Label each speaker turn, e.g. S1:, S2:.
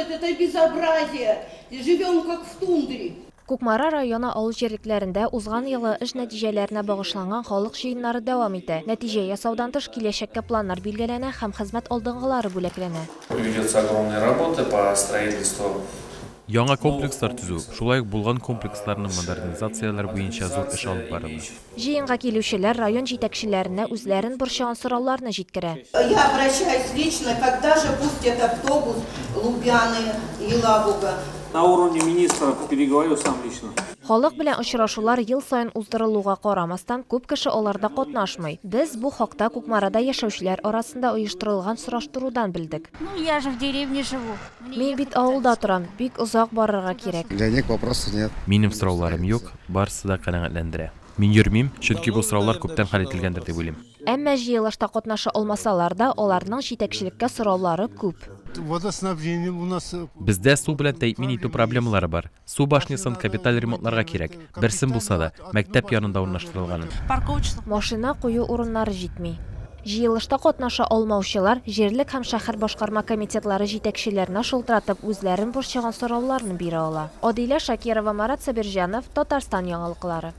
S1: Это безобразие. Живем как в тундре.
S2: Кукмара районы авыл җирлекләрендә узган елгы эш нәтиҗәләренә багышланган халык җыеннары дәвам итә. Нәтиҗә ясаудан тыш, киләчәккә планнар билгеләнә һәм хезмәт алдынгылары бүләкләнә.
S3: Ведется огромная работа по строительству.
S4: Яңа комплекслар төзү, шулай ук булган комплексларны модернизацияләр буенча зур эш алып барыла.
S2: Җыенга килүчеләр район җитәкчеләренә үзләрен борчыган сорауларны җиткерә.
S1: Я обращаюсь лично, когда же пустят автобус Лубяны, Елабуга?
S3: На уровне министров переговорю сам лично.
S2: Халык белән очрашулар ел саен уздырылуга карамастан, күп кеше аларда катнашмый. Без бу хакта Кукмарада яшәүчеләр арасында оештырылган сораштырудан белдек.
S5: Ну, я же в деревне живу. Мне
S2: Мин бит
S5: ехать
S2: авылда торам, бик озак барырга кирәк.
S6: Для них вопросов нет.
S4: Минем сорауларым юк, барысы да канәгатьләндерә. Мин йөрмим, чөнки бу сораулар күптән хәл ителгәндер дип уйлыйм.
S2: Әмма җыелышта катнаша алмасалар да, аларның җитәкчелеккә сораулары күп.
S7: Водоснабжение у нас
S4: Бездә су белән тәэмин итү проблемалары бар. Су башнясын капиталь ремонтларга кирәк, берсен булса да, мәктәп янында урнаштырылганын.
S5: Парковочных
S2: Машина кую урыннары җитми. Җыелышта катнаша алмаучылар җирлек һәм шәһәр башкарма комитетлары җитәкчеләренә шылтыратып үзләрен борчыган сорауларны бирә ала. Адилә Шакирова, Марат Сабирҗанов, Татарстан яңалыклары.